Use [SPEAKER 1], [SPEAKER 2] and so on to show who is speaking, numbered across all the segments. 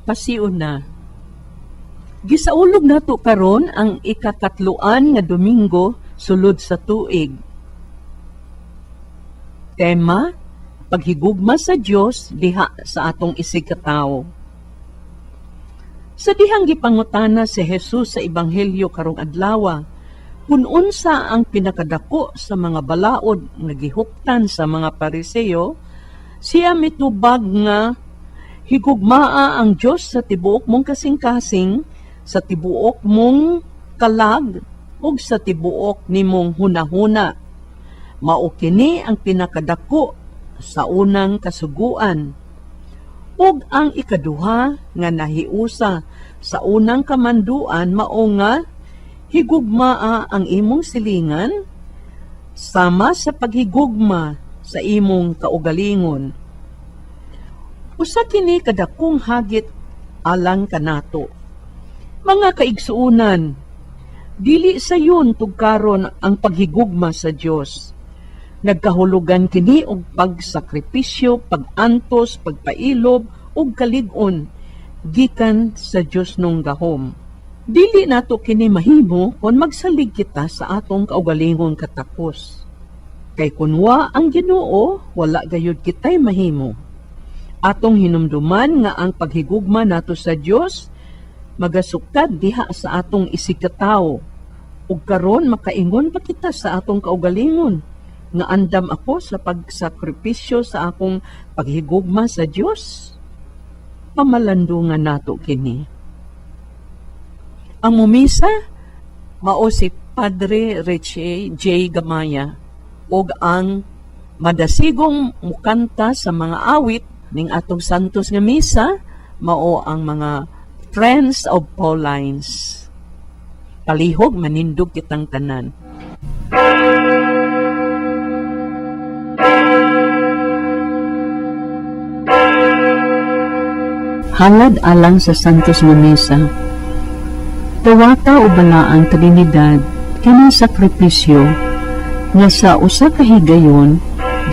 [SPEAKER 1] Pasiuna. Gisaulog nato karon ang ikakatloan nga Domingo sulod sa tuig. Tema: paghigugma sa Dios diha sa atong isig katawo. Sa dihang gipangutana si Jesus sa Ebanghelyo karong adlawa, kung unsa ang pinakadako sa mga balaod nga gihuptan sa mga Pariseo, siya mitubag nga higugmaa ang Dios sa tibuok mong kasing-kasing, sa tibuok mong kalag, ug sa tibuok nimong hunahuna. Mao kini ang pinakadako sa unang kasuguan. Ug ang ikaduha nga nahiusa sa unang kamanduan mao nga higugmaa ang imong silingan sama sa paghigugma sa imong kaugalingon. Usa kini kadakong hagit alang kanato. Mga kaigsuonan, dili sayon tugkaron ang paghigugma sa Dios. Nagkahulugan kini og pagsakripisyo, pag-antos, pagpailob ug kalig-on gikan sa Dios nung gahom. Dili nato kini mahimo kon magsalig kita sa atong kaugalingong katakos. Kay kun wa ang Ginoo, wala gayud kitay mahimo. Atong hinumduman nga ang paghigugma nato sa Dios magasukad diha sa atong isig katawo. Ug karon makaingon pa kita sa atong kaugalingon nga andam ako sa pagsakripisyo sa akong paghigugma sa Dios. Pamalandungan nato kini. Ang mumisa mao si Padre Richie J. Gamaya ug ang madasigong mukanta sa mga awit ning atong Santos nga misa mao ang mga Friends of Paulines. Palihog manindog kitang tanan. Halad alang sa Santos nga Misa. Dawata o Balaang Trinidad kining sakripisyo nga sa usa ka higayon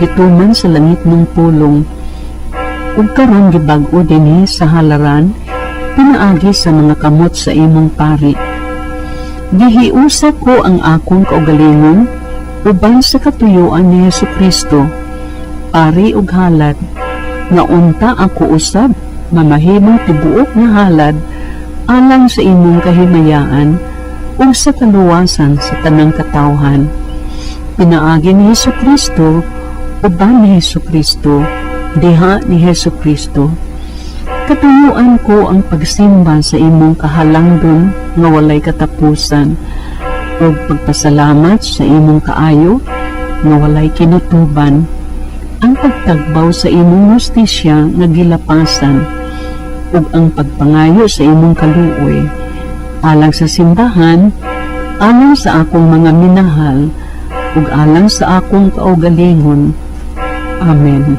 [SPEAKER 1] gituman sa langit ng pulong ug karon gibag-o dinhi sa halaran pinaagi sa mga kamot sa imong pari. Gihiusa ko ang akong kaugalingon uban sa katuyuan ni Hesukristo, pari ug halad, nga unta ako usab mamahimong tibuok nga halad alang sa imong kahimayaan ug sa kaluwasan sa tanang katawhan. Pinaagi ni Hesukristo, uban ni Hesukristo, diha ni Hesukristo. Katuyuan ko ang pagsimba sa imong kahalangdon nga walay katapusan ug pagpasalamat sa imong kaayo nga walay kinutuban, ang pagtagbaw sa imong hustisya nga gilapasan ug ang pagpangayo sa imong kaluoy alang sa simbahan, alang sa akong mga minahal ug alang sa akong kaugalingon. Amen.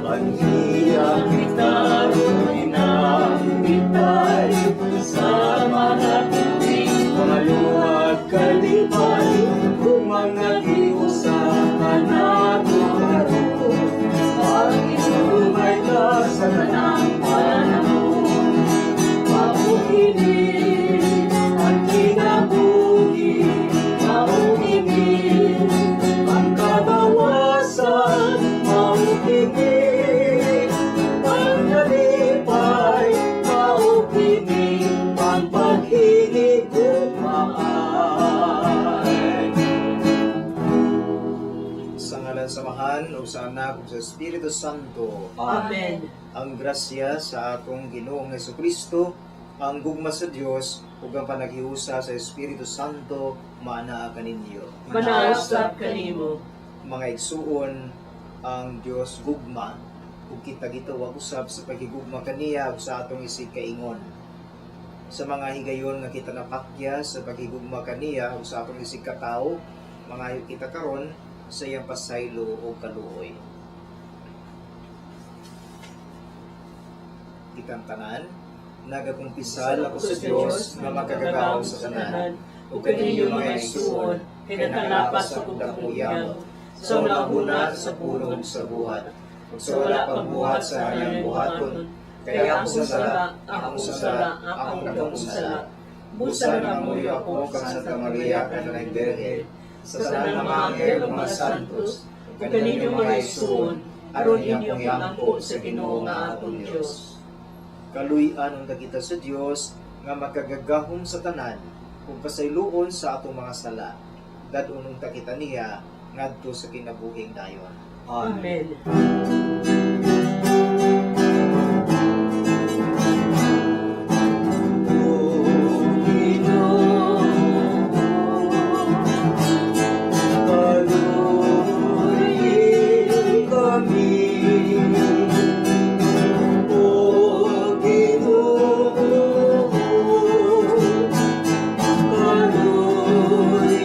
[SPEAKER 2] Paghiya kita inambitay sa mga tuig, mga luwag kalipay, kung mga giusahan nato karon, pag-inumay ta sa tanang panahon. Mao kini ang kinabuhi, mao kini ang kagawasan, mao kini ang kalipay, mao kini ang paghinigugmaay.
[SPEAKER 3] Sa ngalan sa Amahan, ug sa Anak, ug sa Espiritu Santo.
[SPEAKER 1] Amen.
[SPEAKER 3] Ang grasya sa atong Ginoong Hesukristo, ang gugma sa Dios, ug ang panaghiusa sa Espiritu Santo maanaa kaninyo.
[SPEAKER 1] Manausap kanimo.
[SPEAKER 3] Mga igsuon, ang Dios gugma, ug kita gitawag usab sa paghigugma kaniya ug sa atong isig kaingon. Sa mga higayon nga kita napakya sa paghigugma kaniya ug sa atong isig katawo, mangayo kita karon sa iyang pasaylo o kaluoy. Kitang tanan, Nagakumpisal ako sa Dios nga makagagahom sa tanan, ug kaninyo mga igsuon, kay nakalapas sa akong dakong yamot, sa una-una sa pulong sa buhat, ug sa wala pagbuhat sa iyang buhaton, kay akong sala, akong sala, akong dakong sala. Busa nangamuyo ako kang Santa Maria kanunay Birhen, sa tanan nga mga anghel ug mga santos, ug kaninyo mga igsuon, aron inyo akong iampo sa Ginoo nga atong Dios. Kaluy-an unta kita sa Dios nga makagagahom sa tanan ug pasayloon sa atong mga sala. Dad-on unta kita niya ngadto sa kinabuhing dayon.
[SPEAKER 1] Amen.
[SPEAKER 2] Kaluy kami, O Ginoo, kaluy,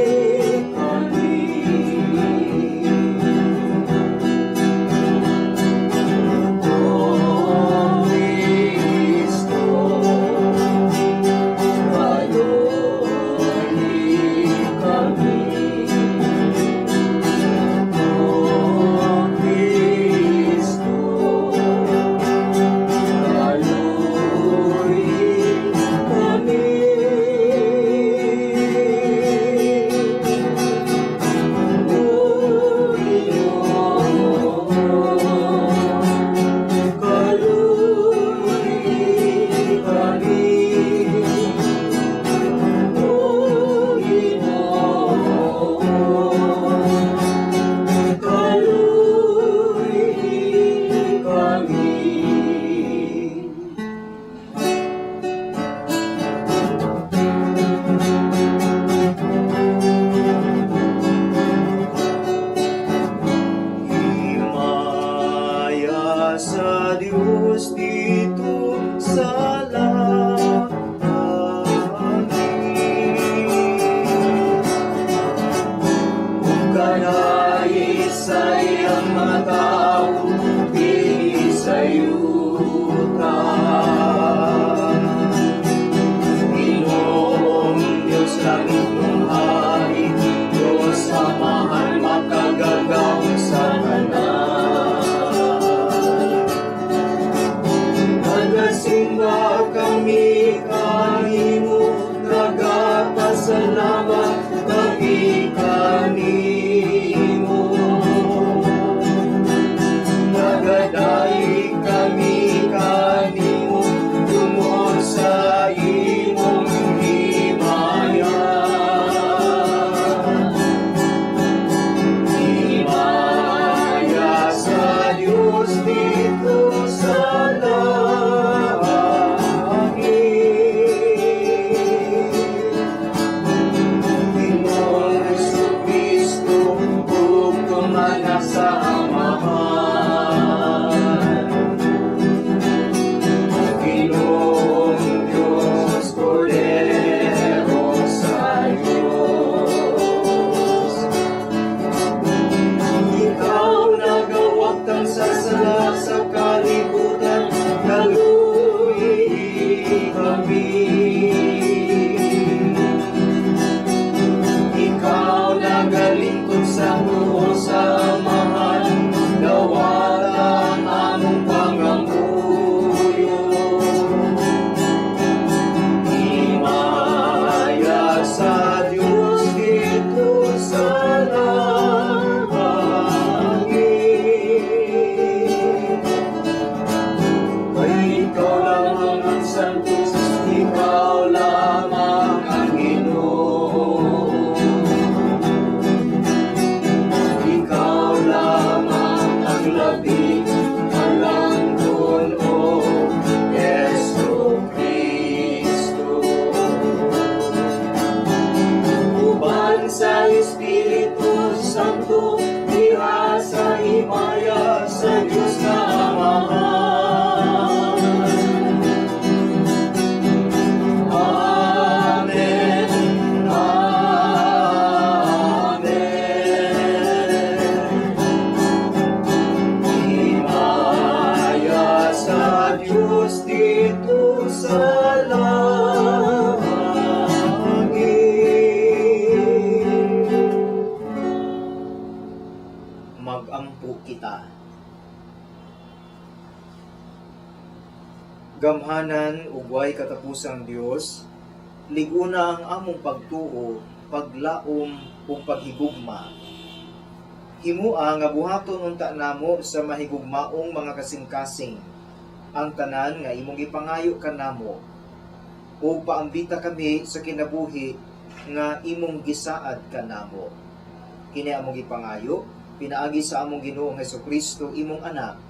[SPEAKER 2] kaluy kami. O Kristo, kaluy kami. O Kristo, kaluy kami. O Ginoo, kaluy kami. O Ginoo, kaluy kami.
[SPEAKER 3] Himaya sa Diyos dito sa langit.
[SPEAKER 2] Ug kanais sa iyang mga tao, dinhi sa yuta. Ginoong Diyos, langit mong hari, Diyos Amahan, makagagahom sa tanan. Nagasimba kami kanimo, nagapasalamat kami kanimo. Nagadaig kami kanimo, tungod sa imong himaya. Himaya sa Diyos dito sa langit. Ginoong Hesukristo, ug tumana sa Amahan. Ginoong Diyos, Kordero sa Diyos. Ikaw nagawagtang sa sala sa kalibutan, kaluy kami. Ikaw nagalingkod sa buo sa Amahan, dawata ang among pangamuyo. Himaya sa Diyos dito sa langit. Kay ikaw lamang ang santos, ikaw lamang ang Ginoo. Ikaw lamang ang labi, halangdon, O Hesu Kristo. Uban sa Espiritu Santo, diha sa himaya sa Diyos nga Amahan. sa langit.
[SPEAKER 3] Magampo kita. Gamhanan ug way katapusang Dios, liguna ang among pagtuo, paglaom ug paghigugma. Himua nga buhaton unta namo sa mahigugmaong mga kasing-kasing ang tanan nga imong gipangayo kanamo, ug paambita kami sa kinabuhi nga imong gisaad kanamo. Kini among gipangayo pinaagi sa among Ginoong Hesukristo, imong anak,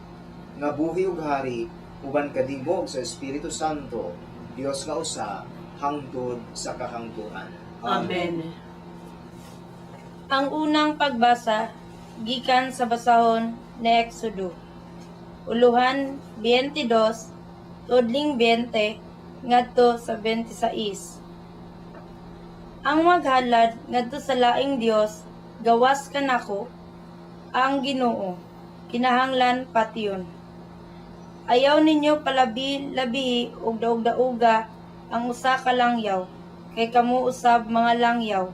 [SPEAKER 3] nga buhi ug hari uban kanimo ug sa Espiritu Santo, Dios nga usa, hangtod sa kahangturan.
[SPEAKER 1] Amen.
[SPEAKER 4] Ang unang pagbasa gikan sa basahon ni Exodo. Uluhan 22, tudling 20 ngadto sa 26. Ang maghalad ngadto sa laing Dios gawas kanako, ang Ginoo, kinahanglan patyon. Ayaw ninyo palabi-labihi og daog-daoga ang usa ka langyaw, kay kamo usab mga langyaw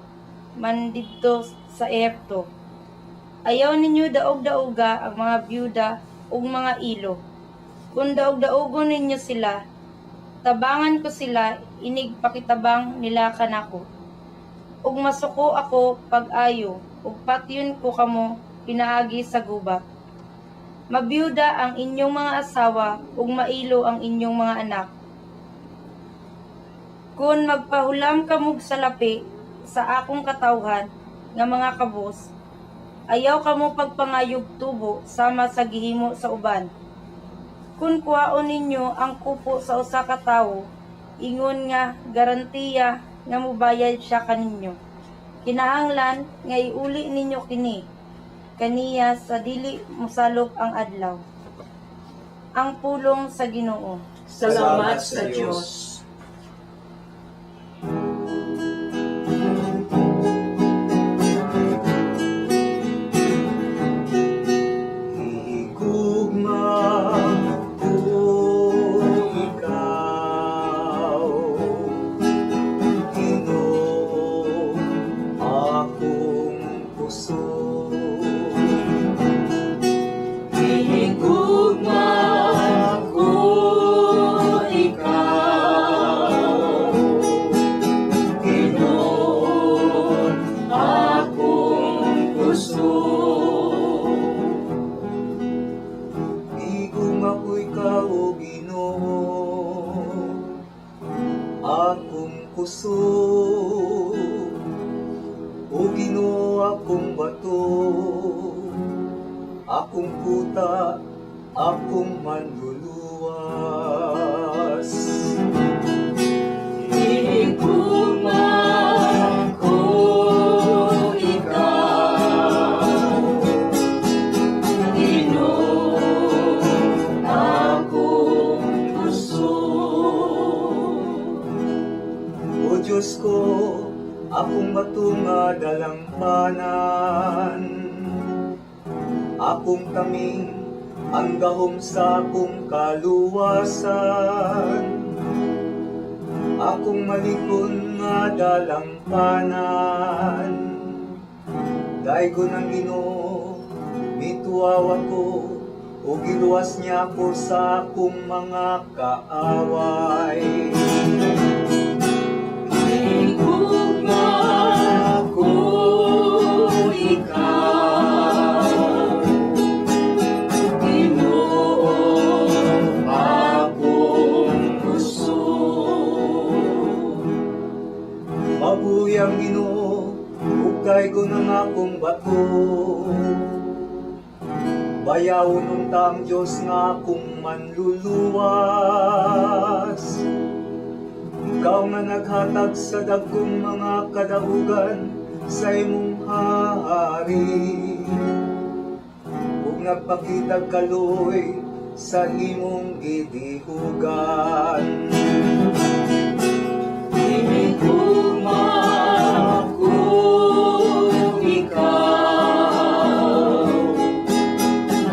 [SPEAKER 4] man didto sa Ehipto. Ayaw ninyo daog-daoga ang mga byuda ug mga ilo. Kung daog-daogon ninyo sila, tabangan ko sila inig pakitabang nila kanako. Ug masuko ako pag-ayo, ug patyon ko kamo pinaagi sa gubat. Mabiyuda ang inyong mga asawa ug mailo ang inyong mga anak. Kung magpahulam kamog salapi sa akong katawhan nga mga kabos, ayaw kamo pagpangayog tubo sama sa gihimo sa uban. Kung kuhaon ninyo ang kupo sa usa ka tawo, ingon nga garantiya nga mobayad siya kaninyo. Kinahanglan nga iuli ninyo kini kaniya sa dili mosalop ang adlaw. Ang pulong sa Ginoo.
[SPEAKER 1] Salamat sa Diyos.
[SPEAKER 2] Higugma ko ikaw, Ginoo, akong puso.
[SPEAKER 1] Higugma ko ikaw, Ginoo, akong puso.
[SPEAKER 2] Higugma ko ikaw, O Ginoo, akong puso. O Ginoo, akong bato, akong kuta, akong manluluwas.
[SPEAKER 1] Higugma ko ikaw, Ginoo, akong puso.
[SPEAKER 2] O Diyos ko, akong bato nga dalampanan, akong taming ang gahom sa akong kaluwasan, akong malikon nga dalampanan. Daygon ang Ginoo, mituaw ako, o giluwas niya ako sa akong mga kaaway.
[SPEAKER 1] Higugma ko ikaw, Ginoo, akong puso.
[SPEAKER 2] Mabuhi ang Ginoo, ug daygon ang akong bato. Bayawon unta ang Dios nga akong manluluwas. Ikaw nga naghatag sa dagkong mga kadaugan sa imong hari, ug nagpakitag kaluoy sa imong gidihugan.
[SPEAKER 1] Higugma ko ikaw,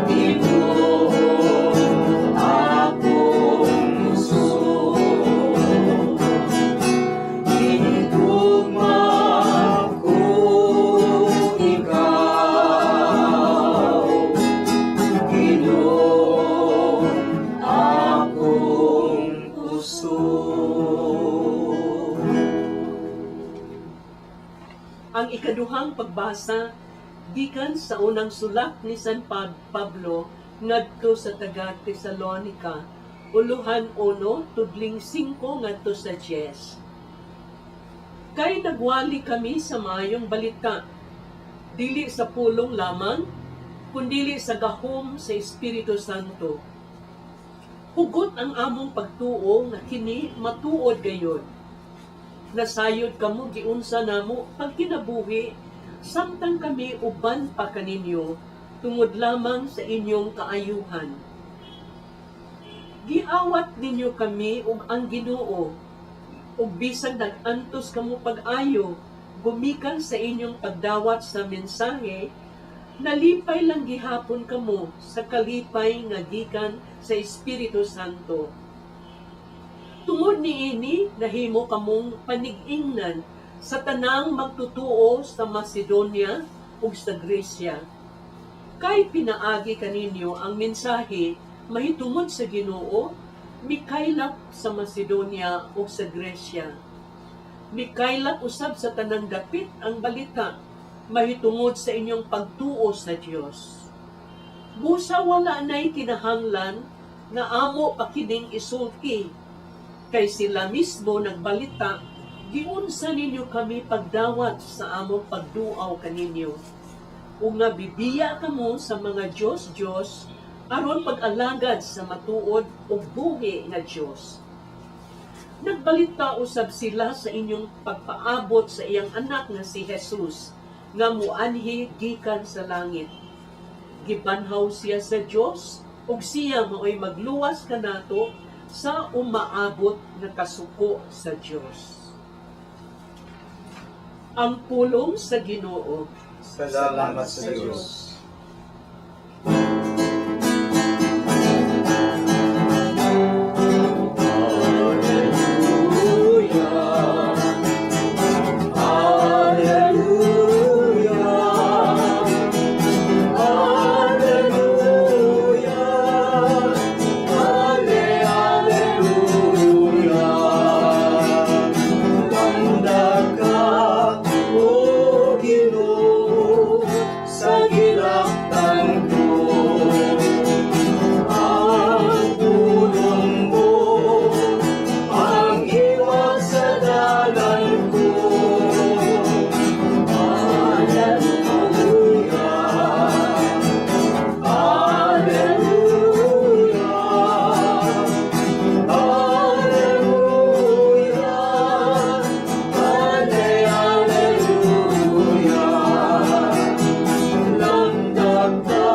[SPEAKER 1] Ginoo, akong puso. Ang ikaduhang pagbasa gikan sa unang sulat ni San Pablo ngadto sa taga Tesalonica, uluhan 1 tudling 5 ngadto sa 10. Kay nagwali kami sa maayong balita, dili sa pulong lamang, kundili sa gahom sa Espiritu Santo. Hugot ang among pagtuo nga kini matuod gayod. Nasayod kamo giunsa namo pagkinabuhi samtang kami uban pa kaninyo tungod lamang sa inyong kaayuhan. Giawat ninyo kami ug ang Ginoo, ug bisan nag-antos kamo pag-ayo gumikan sa inyong pagdawat sa mensahe, nalipay lang gihapon kamo sa kalipay nga gikan sa Espiritu Santo. Tungod niini nahimo kamong panig-ingnan sa tanang magtutuo sa Macedonia ug sa Grecia. Kay pinaagi kaninyo ang mensahe mahitungod sa Ginoo, mikaylap sa Macedonia ug sa Grecia. Mikaylap usab sa tanang dapit ang balita mahitungod sa inyong pagtuo sa Dios. Busa wala na'y kinahanglan nga amo pa kining isulti, kay sila mismo nagbalita giunsa ninyo kami pagdawat sa among pagduaw kaninyo, ug nga bibiya kamo sa mga Diyos-Diyos aron pag-alagad sa matuod ug buhi nga Dios. Nagbalita usab sila sa inyong pagpaabot sa iyang anak nga si Jesus nga muanhi gikan sa langit. Gibanhaw siya sa Dios ug siya maoy magluwas kanato sa umaabot nga kasuko sa Dios. Ang pulong sa Ginoo.
[SPEAKER 2] Salamat sa Diyos. Alleluia. Alleluia. Alleluia. Ale, alleluia. Landa ka, O Ginoo, sa gilaktan ko. Ang pulong mo, ang iwang sa dalan ko. Alleluia, Alleluia, Alleluia, Ale, Alleluia. Landa ka.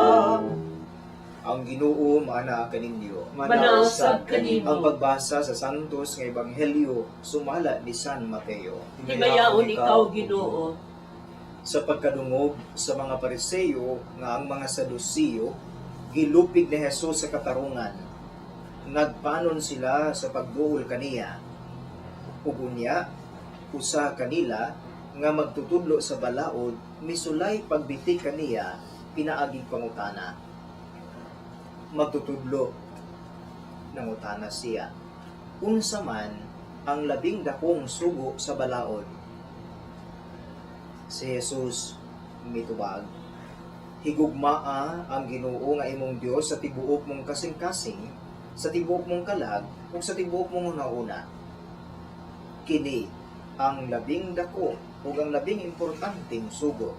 [SPEAKER 3] Ang Ginoo maanaa kaninyo.
[SPEAKER 1] Manausab kanimo.
[SPEAKER 3] Ang pagbasa sa Santos nga Ebanghelyo sumala ni San Mateo.
[SPEAKER 1] Himayaon ikaw, Ginoo.
[SPEAKER 3] Sa pagkadungog sa mga Pariseyo nga ang mga Sadusiyo gilupig ni Jesus sa katarungan. Nagpanon sila sa pagduol kaniya. Ug unya, usa kanila nga magtutudlo sa balaod misulay pagbiti kaniya pinaaging pangutana. Magtutudlo, nangutana siya, unsa man ang labing dakong sugo sa balaod? Si Jesus mitubag, "Higugmaa ang Ginoo nga imong Dios sa tibuok mong kasing-kasing, sa tibuok mong kalag, ug sa tibuok mong hunahuna. Kini ang labing dako ug ang labing importanteng sugo.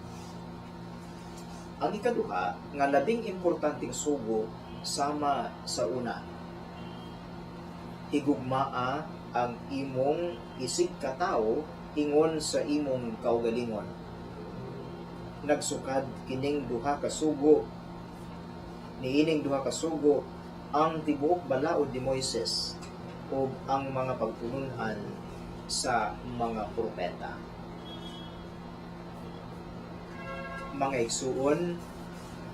[SPEAKER 3] Ang ikaduha nga labing importanteng sugo sama sa una: Higugmaa ang imong isig katawo ingon sa imong kaugalingon. Nagsukad kining duha ka sugo, niining duha ka sugo ang tibuok balaod ni Moises ug ang mga pagtulun-an sa mga propeta." Mga igsuon,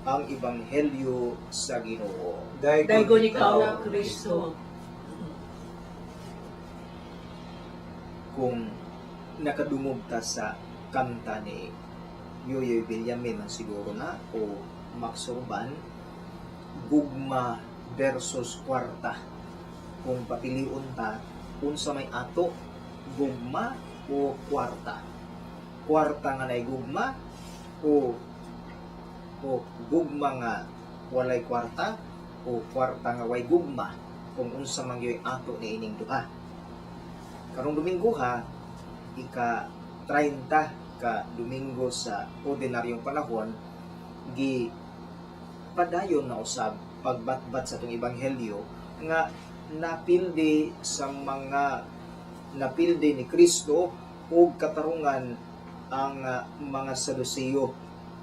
[SPEAKER 3] ang ebanghelyo sa Ginoo.
[SPEAKER 1] Daygon ikaw, Kristo.
[SPEAKER 3] Kung nakadungog ta sa kanta ni Yoyoy Villame man siguro na o Max Urban, "Gugma versus Kwarta." Kung papiliun ta, Unsa may ato, gugma o kwarta? Kwarta nga nay gugma o gugma nga walay kwarta, o kwarta nga way gugma? Kung unsa man gyud ato niining duha. Karong Domingo ha, ika 30 ka Domingo sa ordinaryong panahon, gi padayon na usab pagbatbat sa atong ebanghelyo nga napildi sa mga napildi ni Kristo ug katarungan ang mga Saduceo.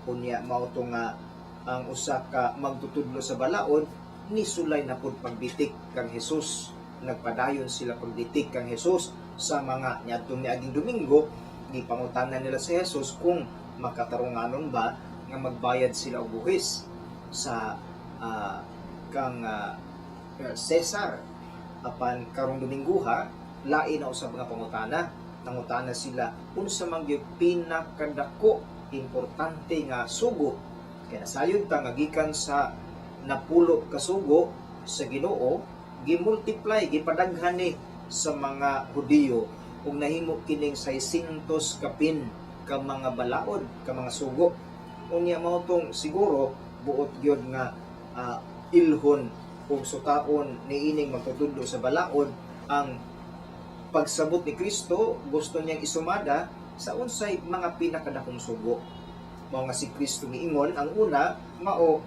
[SPEAKER 3] Unya mao to nga ang usa ka magtutudlo sa balaod nisulay na pud pagbitik kang Hesus. Nagpadayon sila pagbitik kang Hesus sa mga niadtong niaging Domingo. Gipangutana nila si Hesus kung makatarunganon ba nga magbayad sila og buhis sa kang Cesar. Apan karong Dominguha, lain na usab nga pangutana. Nangutana sila unsa man gyud pinakadako, importante nga sugo, kay nasayod ta nga gikan sa 10 ka sugo sa Ginoo, gimultiply, gipadaghan ni sa mga Hudiyo ug nahimo kining 600 kapin ka mga balaod, ka mga sugo. Unya mao tong siguro buot gyud nga ilhon ug sutaon niining magtutudlo sa balaod ang pagsabot ni Kristo. Gusto niyang isumada sa unsay mga pinakadakong sugo. Mao nga si Kristo miingon ang una mao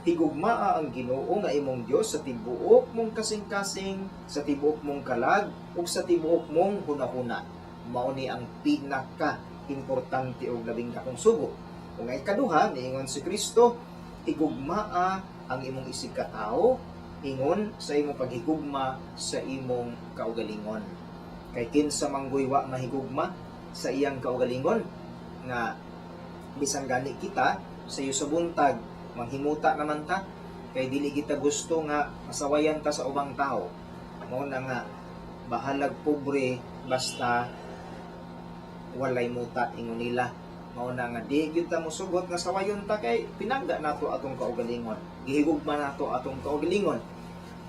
[SPEAKER 3] higugmaa ang Ginoo nga imong Dios sa tibuok mong kasing-kasing, sa tibuok mong kalag ug sa tibuok mong hunahuna. Mao ni ang pinaka importante ug labing dakong sugo. Ug ang ikaduha, niingon si Kristo, higugmaa ang imong isig katawo ingon sa imong paghigugma sa imong kaugalingon. Kay kinsa manggoy wa mahigugma sa iyang kaugalingon? Nga bisan gani kita sa iyo sa buntag, manghimuta naman ta kay dili kita gusto nga masawayan ta sa ubang tao. Mao na nga bahalag pobre basta walay muta, ingon nila. Mao na nga di gyud ta mosugot nga sawayon ta kay pinangga nato atong kaugalingon, gihigugma nato atong kaugalingon,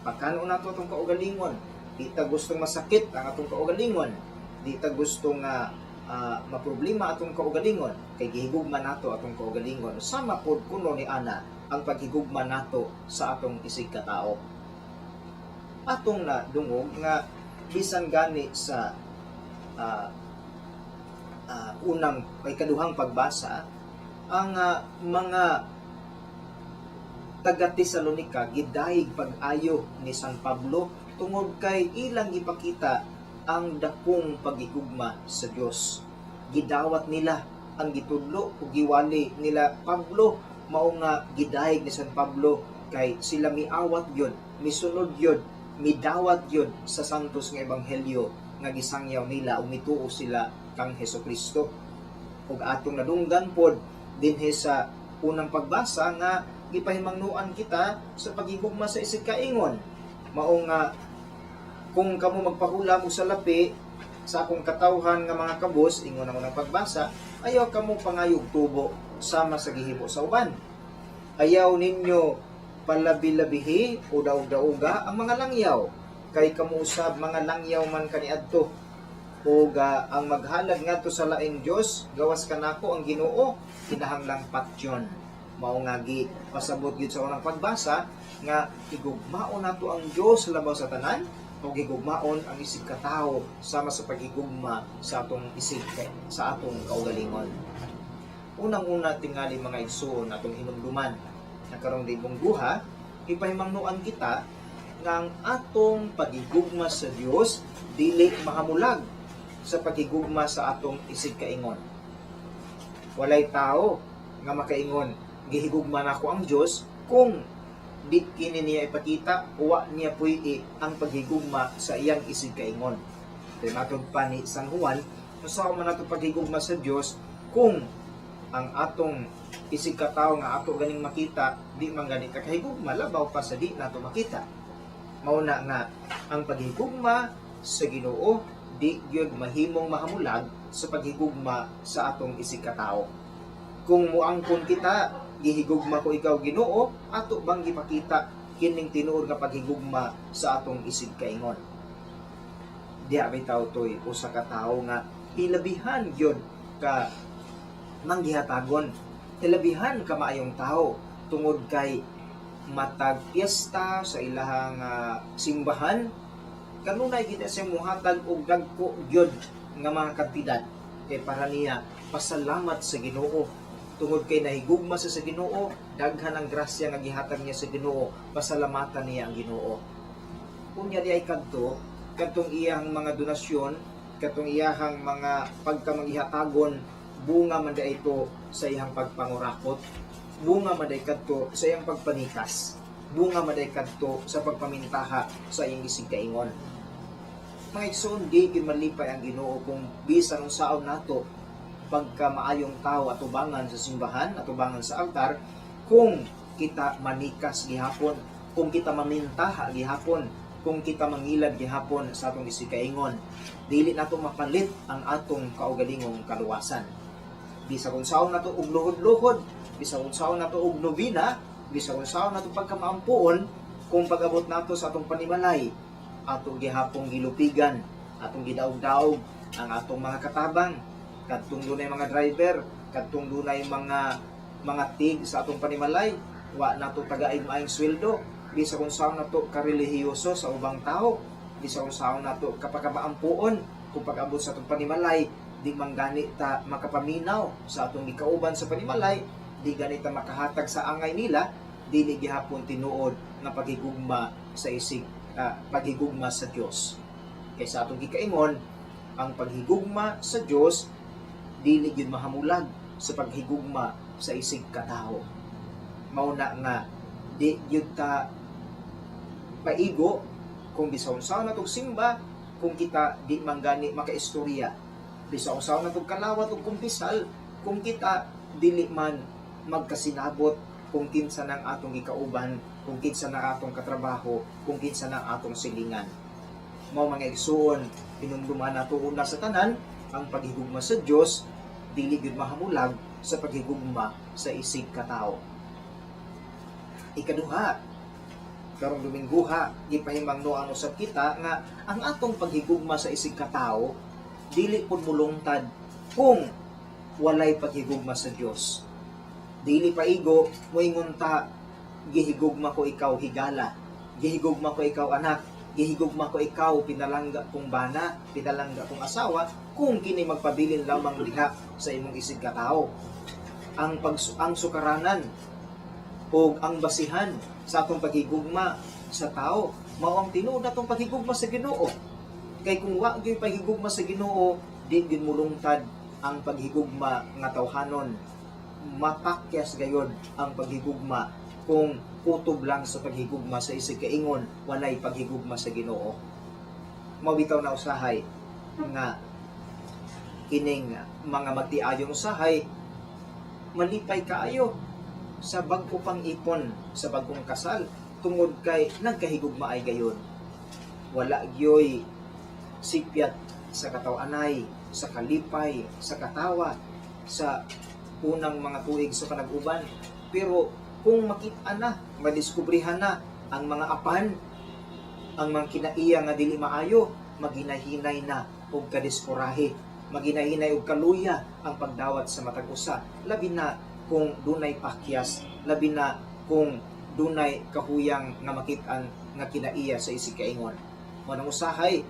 [SPEAKER 3] pagkano nato atong kaugalingon. Di ta gustong masakit ang atong kaugalingon, di ta gusto nga maproblema atong kaugalingon kay gihigugma nato atong kaugalingon. Sama pod kuno ni ana ang paghigugma nato sa atong isig katao. Atong na dungog nga bisan gani sa unang ay kaduhang pagbasa, ang mga taga Tesalonica gidayeg pag-ayo ni San Pablo tungod kay ilang gipakita ang dakong paghigugma sa Dios. Gidawat nila ang gitudlo ug giwali nila Pablo. Mao nga gidayeg ni San Pablo kay sila miawat gyud, misunod gyud, midawat gyud sa santos nga ebanghelyo nga gisangyaw nila ug mituo sila kang Hesukristo. Ug atong nadunggan pod dinhi sa unang pagbasa nga gipahimangnuan kita sa paghigugma sa isig kaingon. Mao nga kung kamo magpahulam og salapi sa akong katawhan nga mga kabus, ingon ang unang pagbasa, ayaw kamo pangayog tubo sama sa gihimo sa uban. Ayaw ninyo palabi-labihi o daog-daoga ang mga langyaw kay kamo usab mga langyaw man kaniadto. Ug ang maghalad ngadto sa laing Dios gawas kanako ang Ginoo kinahanglang patyon. Mao nga gi pasabot gyud sa unang pagbasa nga higugmaon nato ang Dios labaw sa tanan ug higugmaon ang isig katawo sama sa paghigugma sa atong isig sa atong kaugalingon. Unang-una tingali, mga igsuon, atong hinumduman na karong Domingguha ipahimangnuan kita nga ang atong paghigugma sa Dios dili mahamulag sa paghigugma sa atong isig kaingon. Walay tao nga makaingon gihigugma nako ang Dios kung di kini niya ipakita, wa niya puy ang paghigugma sa iyang isig kaingon. Kay matod pa ni San Juan, unsa man ato paghigugma sa Dios kung ang atong isig katawo nga ato ganing makita di man gani kakahigugma, labaw pa sa di nato makita? Mao na nga ang paghigugma sa Ginoo di gyud mahimong mahamulag sa paghigugma sa atong isig katawo. Kung muangkon kita, "Gihigugma ko ikaw, Ginoo," ato bang gipakita kining tinuod nga paghigugma sa atong isig kaingon? Diha bitaw toy usa ka tawo nga hilabihan gyud ka manggihatagon, hilabihan ka maayong tawo, tungod kay matag piyesta sa ilahang simbahan, kanunay kita siya muhatag og dagko gyud nga mga kantidad, kay para niya pasalamat sa Ginoo tungod kay nahigugma siya sa Ginoo, daghan ang grasya nga gihatag niya sa Ginoo, pasalamatan niya ang Ginoo. Unya di ay kadto kadtong iyang mga donasyon, kadtong iyahang mga pagkamangihatagon, bunga man di ito sa iyang pagpangurakot, bunga man di kadto sa iyang pagpanikas, bunga man di kadto sa pagpamintaha sa iyang isig kaingon. Mga igsoon, di gyud malipay ang Ginoo kung bisan unsaon nato pagka maayong tao atubangan sa simbahan, atubangan sa altar, kung kita manikas gihapon, kung kita mamintaha gihapon, kung kita mangilad gihapon sa atong isig kaingon. Dili nato mapalit ang atong kaugalingong kaluwasan. Bisag unsaon nato og luhod-luhod, bisag unsaon nato og nobina, bisag unsaon nato pagkamaampuon, kung pag-abot nato sa atong panimalay, atong gihapong gilupigan, atong gidaog-daog ang atong mga katabang, kadtong dunay mga driver, kadtong dunay mga tig sa atong panimalay, wa nato tagaay maayong sweldo, bisag unsaon nato karelihiyoso sa ubang tao, bisag unsaon nato kapakamaampuon, kung pag-abot sa atong panimalay, di man gani ta makapaminaw sa atong gikauban sa panimalay, di gani ta makahatag sa angay nila, dili gihapon tinuod nga paghigugma sa isig paghigugma sa Dios. Kay sa atong gikaingon, ang paghigugma sa Dios dili gyud mahamulag sa paghigugma sa isig katawo. Mao na nga di gyud ta paigo kung bisan unsaon natong simba kung kita di man gani makaistorya, bisan unsaon natong kalawat ug kumpisal kung kita dili man magkasinabot kung kinsa nang atong gikauban, kung kinsa na atong katrabaho, kung kinsa nang atong silingan. Mao, mga igsuon, hinumduman nato una sa tanan ang paghigugma sa Dios dili gyud mahamulag sa paghigugma sa isig katawo. Ikaduha, karong Domingguha, gipahimangnoan usab kita nga ang atong paghigugma sa isig katawo dili pud mulungtad kung walay paghigugma sa Dios. Dili paigo moingon ta, "Gihigugma ko ikaw, higala. Gihigugma ko ikaw, anak. Gihigugma ko ikaw, pinalangga kong bana, pinalangga kong asawa," kung kini magpabilin lamang diha sa imong isig katawo. Ang sukaranan o ang basihan sa atong paghigugma sa tao mao ang tinuod natong paghigugma sa Ginoo. Kay kung wa gyud paghigugma sa Ginoo, di gyud mulungtad ang paghigugma nga tawhanon. Mapakyas gayod ang paghigugma kung kutob lang sa paghigugma sa isig kaingon, walay paghigugma sa Ginoo. Mao bitaw na usahay nga kining mga magtiayon usahay malipay kaayo sa bag-o pang ipon, sa bagong kasal, tungod kay nagkahigugma ay gayon. Wala gyoy sipyat sa kataw-anay, sa kalipay, sa katawa, sa unang mga tuig sa panag-uban. Pero kung makita na, madiskubrihan na ang mga apan, ang mga kinaiya nga dili maayo, maginahinay na og kadiskurahe, maginahinay og kaluya ang pagdawat sa matag usa, labi na kung dunay pakyas, labi na kung dunay kahuyang nga makit-an nga kinaiya sa isig kaingon. Mao nang usahay,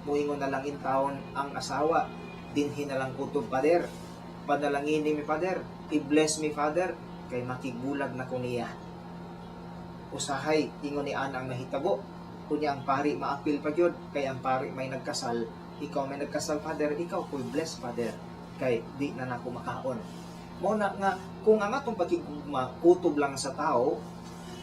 [SPEAKER 3] muingon na lang in taon ang asawa, "Dinhi na lang kutob, Father. Panalangin mi, Father, i-bless mi, Father, kay makigbulag na ko niya." Usahay, ingon ni ana ang nahitabo. Kunya ang pari maapil pa gyud, kay ang pari may nagkasal. "Ikaw may nagkasal, Father, ikaw ko'y bless, Father, kay di na nako makaon." Mao na nga kung ang atong paghigugma kutob lang sa tao,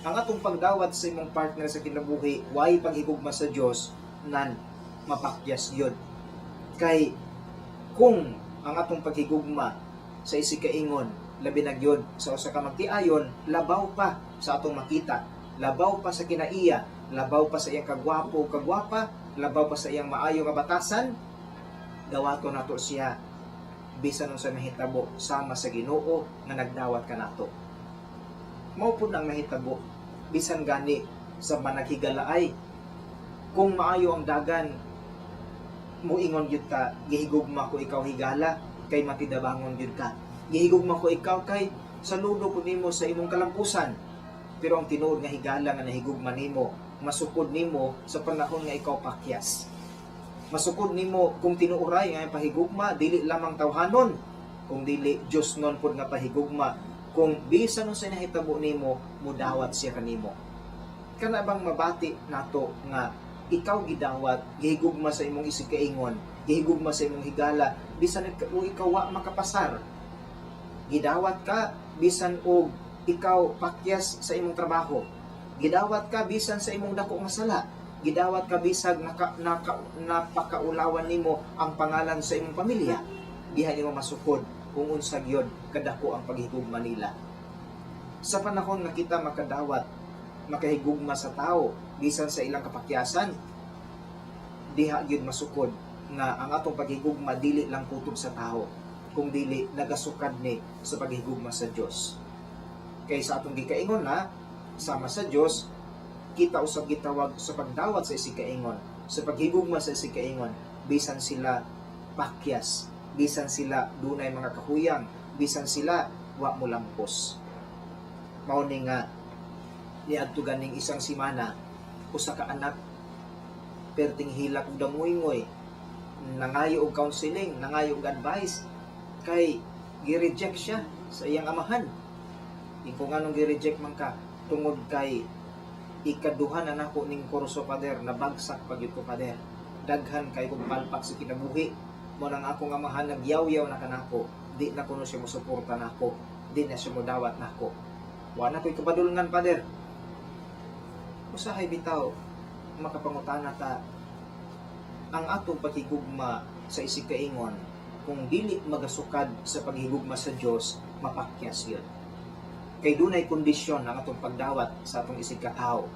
[SPEAKER 3] ang atong pagdawat sa imong partner sa kinabuhi way paghigugma sa Dios, nan mapakyas gyud. Kay kung ang atong paghigugma sa isig kaingon, labi na gyud sa usa ka magtiayon, labaw pa sa atong makita, labaw pa sa kinaiya, labaw pa sa iyang kagwapo o kagwapa, labaw pa sa iyang maayo nga batasan, dawato nato siya bisan unsa mahitabo sama sa Ginoo nga nagdawat kanato. Mao pud ang nahitabo bisan gani sa managhigalaay. Kung maayo ang dagan, Muingon gyud ka, "Gihigugma ko ikaw, higala," kay matidabangon gyud ka. "Gihigugma ko ikaw kay saludo ko nimo sa imong kalampusan." Pero ang tinuod nga higala nga nahigugma nimo, masukod nimo sa panahon nga ikaw pakyas. Masukod nimo kung tinuoray nga ang pahigugma dili lamang tawhanon, kung dili Dios non pod nga pahigugma, kung bisan unsay nahitabo nimo, mudawat siya kanimo. Kana bang mabati nato nga ikaw gidawat, gihigugma sa imong isig kaingon, gihigugma sa imong higala bisan og ikaw wa makapasar? Gidawat ka bisan og ikaw pakyas sa imong trabaho. Gidawat ka bisan sa imong dako nga sala. Gidawat ka bisag napakaulawan nimo ang pangalan sa imong pamilya. Diha nimo masukod kung unsa gyud kadako ang paghigugma nila. Sa panahon nga kita makadawat, makahigugma sa tao bisan sa ilang kapakyasan, diha gyud masukod nga ang atong paghigugma dili lang kutob sa tao, kung dili nagasukad ni sa paghigugma sa Dios. Kay sa atong gikaingon na sama sa Dios, kita usab gitawag sa pagdawat sa isig kaingon, sa paghigugma sa isig kaingon, bisan sila pakyas, bisan sila dunay mga kahuyang, bisan sila wa mo lampos. Mao ni nga niadto ganing isang simana, usa ka anak perting hilak ug danguyngoy, nangayo og counseling, nangayo og advice kay gi-reject siya sa iyang amahan. Ingon, "Nganong gi-reject man ka?" "Tungod kay ikaduha na nako ning kurso, Pader, nabagsak pa gyud ko, Pader. Daghan kay kog palpak sa kinabuhi. Mo nang akong amahan nagyawyaw na kanako, di na kuno siya mosuporta nako, di na siya modawat nako. Wa na ko'y kapadulngan, Pader." Usahay bitaw makapangutana ta, ang atong paghigugma sa isig kaingon kung dili magasukad sa paghigugma sa Dios, mapakyas yun. Kay dunay kondisyon ang atong pagdawat sa atong isig katawo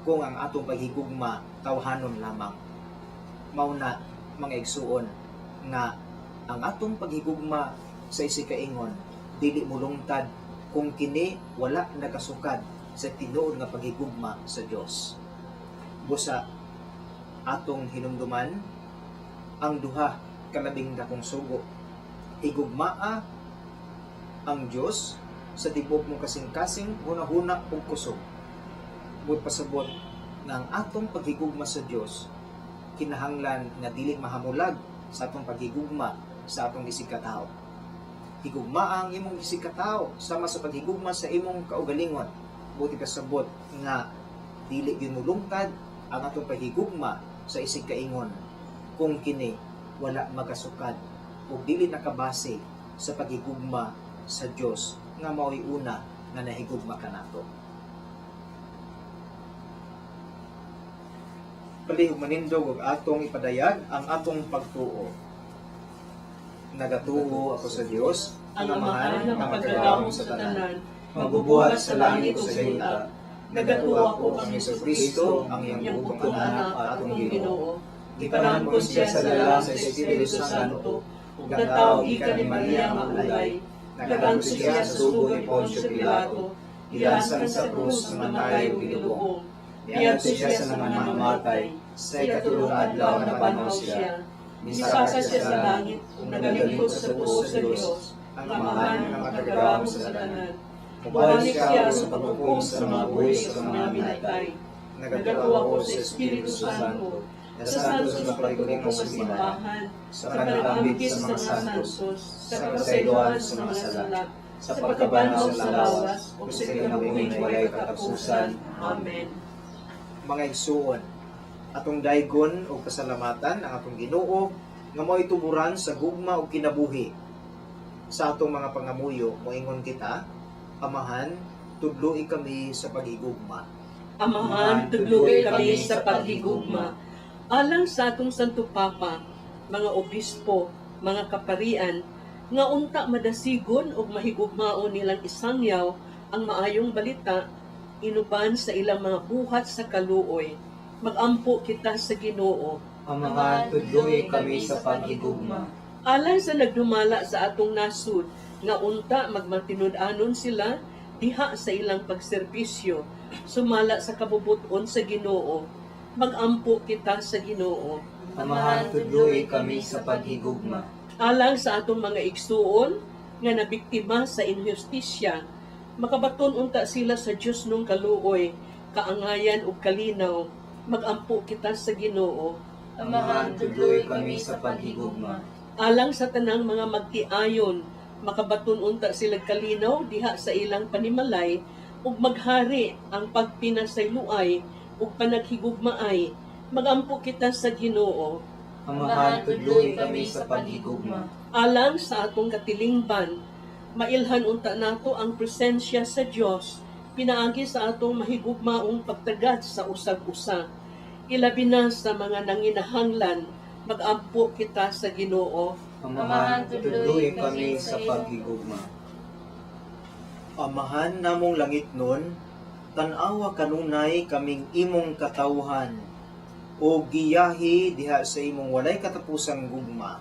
[SPEAKER 3] kung ang atong paghigugma tawhanon lamang. Mao na, mga igsuon, nga ang atong paghigugma sa isig kaingon dili mulungtad kung kini wala nagasukad sa tinuod nga paghigugma sa Dios. Busa atong hinumduman ang duha kalabing dakong sugo: higugmaa ang Dios sa tibuok mong kasing-kasing, hunahuna ug kusog. Buot pasabot nga ang atong paghigugma sa Dios kinahanglan nga dili mahamulag sa atong paghigugma sa atong isig katawo. Higugmaa ang imong isig katawo sama sa paghigugma sa imong kaugalingon. Buot pasabot nga dili gyud mulungtad ang atong paghigugma sa isig kaingon kung kini wala magasukad ug dili nakabase sa paghigugma sa Dios nga mao'y una nga nahigugma kanato. Palihog manindog ug atong ipadayag ang atong pagtuo. Nagatuo ako sa Dios,
[SPEAKER 1] ang Amahan nga makagagahom sa tanan,
[SPEAKER 2] magbubuhat sa langit ug sa yuta.
[SPEAKER 1] Nagatuo ako
[SPEAKER 3] kang Hesus Kristo, ang iyang bugtong anak, atong Ginoo.
[SPEAKER 1] Gipanangkon siya sa lalang sa Espiritu Santo, ug natawo gikan ni Maria nga ulay, nag-angso siya sa sugo ni Poncio Pilato, gilansan sa krus, namatay ug gilubong, niadto siya sa mga namatay,
[SPEAKER 3] sa ikatulo nga adlaw
[SPEAKER 1] nabanhaw siya, misaka siya sa langit, ug nagalingkod sa tuo sa Dios,
[SPEAKER 3] ang
[SPEAKER 1] ang
[SPEAKER 3] Amahan
[SPEAKER 1] Amahan
[SPEAKER 3] nga
[SPEAKER 1] nga
[SPEAKER 3] makagagahom
[SPEAKER 1] makagagahom
[SPEAKER 3] sa
[SPEAKER 1] sa
[SPEAKER 3] tanan.
[SPEAKER 1] tanan.
[SPEAKER 3] Mubalik
[SPEAKER 1] Mubalik
[SPEAKER 3] siya
[SPEAKER 1] siya
[SPEAKER 3] sa
[SPEAKER 1] sa
[SPEAKER 3] paghukom
[SPEAKER 1] paghukom
[SPEAKER 3] sa
[SPEAKER 1] sa
[SPEAKER 3] mga
[SPEAKER 1] mga
[SPEAKER 3] buhi
[SPEAKER 1] buhi
[SPEAKER 3] sa
[SPEAKER 1] sa
[SPEAKER 3] mga
[SPEAKER 1] mga
[SPEAKER 3] minatay.
[SPEAKER 1] minatay.
[SPEAKER 3] Nagatuo ako sa Espiritu Santo,
[SPEAKER 1] sa
[SPEAKER 3] sa
[SPEAKER 1] Santo
[SPEAKER 3] Santo
[SPEAKER 1] sa
[SPEAKER 3] Pagiging
[SPEAKER 1] pagtugong
[SPEAKER 3] simbahan,
[SPEAKER 1] simbahan,
[SPEAKER 3] sa
[SPEAKER 1] sa
[SPEAKER 3] panalambit
[SPEAKER 1] panalambit
[SPEAKER 3] sa
[SPEAKER 1] sa
[SPEAKER 3] mga
[SPEAKER 1] mga
[SPEAKER 3] santos,
[SPEAKER 1] santos,
[SPEAKER 3] sa
[SPEAKER 1] sa
[SPEAKER 3] kasayloan
[SPEAKER 1] kasayloan
[SPEAKER 3] sa
[SPEAKER 1] sa
[SPEAKER 3] mga
[SPEAKER 1] mga
[SPEAKER 3] sala,
[SPEAKER 1] sala,
[SPEAKER 3] sa
[SPEAKER 1] sa
[SPEAKER 3] pagkabanhaw
[SPEAKER 1] pagkabanhaw
[SPEAKER 3] sa
[SPEAKER 1] sa
[SPEAKER 3] lawas,
[SPEAKER 1] lawas,
[SPEAKER 3] ug
[SPEAKER 1] ug
[SPEAKER 3] sa
[SPEAKER 1] sa
[SPEAKER 3] kinabuhing
[SPEAKER 1] kinabuhing
[SPEAKER 3] walay
[SPEAKER 1] walay
[SPEAKER 3] katapusan.
[SPEAKER 1] katapusan. Amen.
[SPEAKER 3] Mga igsuon, atong daygon og pasalamatan ang atong Ginoo nga mao'y tuburan sa gugma ug kinabuhi. Sa atong mga pangamuyo, moingon kita: Amahan, tudloi kami sa paghigugma.
[SPEAKER 1] Amahan, tudloi kami sa paghigugma. Alang sa atong Santo Papa, mga obispo, mga kaparian, nga unta madasigon ug mahigugmaon nilang isangyaw ang maayong balita inuban sa ilang mga buhat sa kaluoy. Magampo kita sa Ginoo.
[SPEAKER 2] Amahan, tudloi kami sa paghigugma.
[SPEAKER 1] Alang sa nagdumala sa atong nasud nga unta magmatinud-anon sila diha sa ilang pagserbisyo sumala sa kabubuton sa Ginoo. Magampo kita sa Ginoo.
[SPEAKER 2] Amahan, tudloi kami sa paghigugma.
[SPEAKER 1] Alang sa atong mga igsuon nga nabiktima sa inhustisya, makabaton unta sila sa Dios nung kaluoy, kaangayan ug kalinaw, magampo kita sa Ginoo.
[SPEAKER 4] Amahan, tudloi kami sa paghigugma.
[SPEAKER 1] Alang sa tanang mga magtiayon, makabaton unta sila kalinaw diha sa ilang panimalay ug maghari ang pagpinasayloay ug panaghigugmaay, magampo kita sa Ginoo.
[SPEAKER 2] Amahan, tudloi kami sa paghigugma.
[SPEAKER 1] Alang sa atong katilingban, mailhan unta nato ang presensya sa Dios pinaagi sa atong mahigugmaong pagtagat sa usag-usa. Ilabi na sa mga nanginahanglan, magampo kita sa Ginoo.
[SPEAKER 2] Amahan, tudloi kami sa paghigugma.
[SPEAKER 3] Amahan namong langit nun, tan-awa kanunay kaming imong katawhan, o giyahi diha sa imong walay katapusang gugma.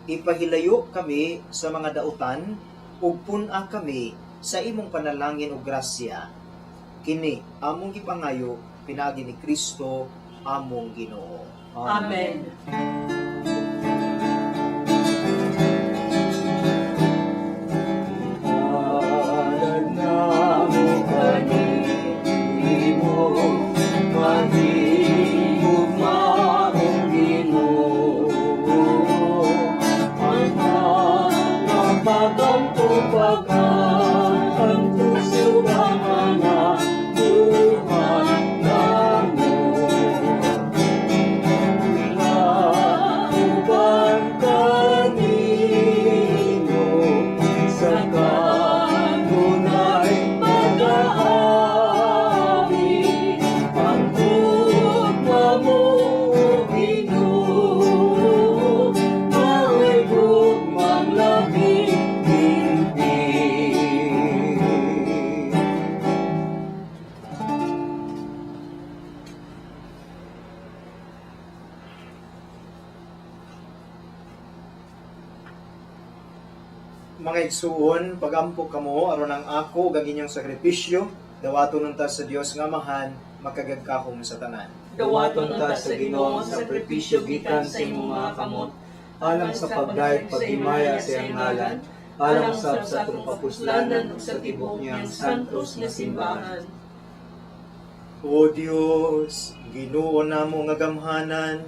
[SPEAKER 3] Ipahilayo kami sa mga dautan, ug pun-a kami sa imong panalangin ug grasya. Kini among gipangayo pinaagi ni Kristo among Ginoo.
[SPEAKER 1] Amen.
[SPEAKER 2] Alad namo kanimo, mahigugmaong Ginoo. Amahan, mapagampo pag-akanto sa mga buhat namo. Uban kanimo sa kanunay pag-aari ang gugma mo, Ginoo, mao'y gugmang labing higpit.
[SPEAKER 3] Mga igsuon, pagampo kamo aron ang ako ug ang inyong sakripisyo dawaton unta sa Dios nga Amahan makagagkahom sa tanan.
[SPEAKER 1] Dawaton unta sa Ginoo ang sakripisyo gikan sa imong mga kamot,
[SPEAKER 2] Alang sa pagdayeg paghimaya sa iyang ngalan, alang usab sa atong kapuslanan ug sa tibuok niyang santos nga simbahan.
[SPEAKER 3] O Dios, Ginoo namo nga gamhanan,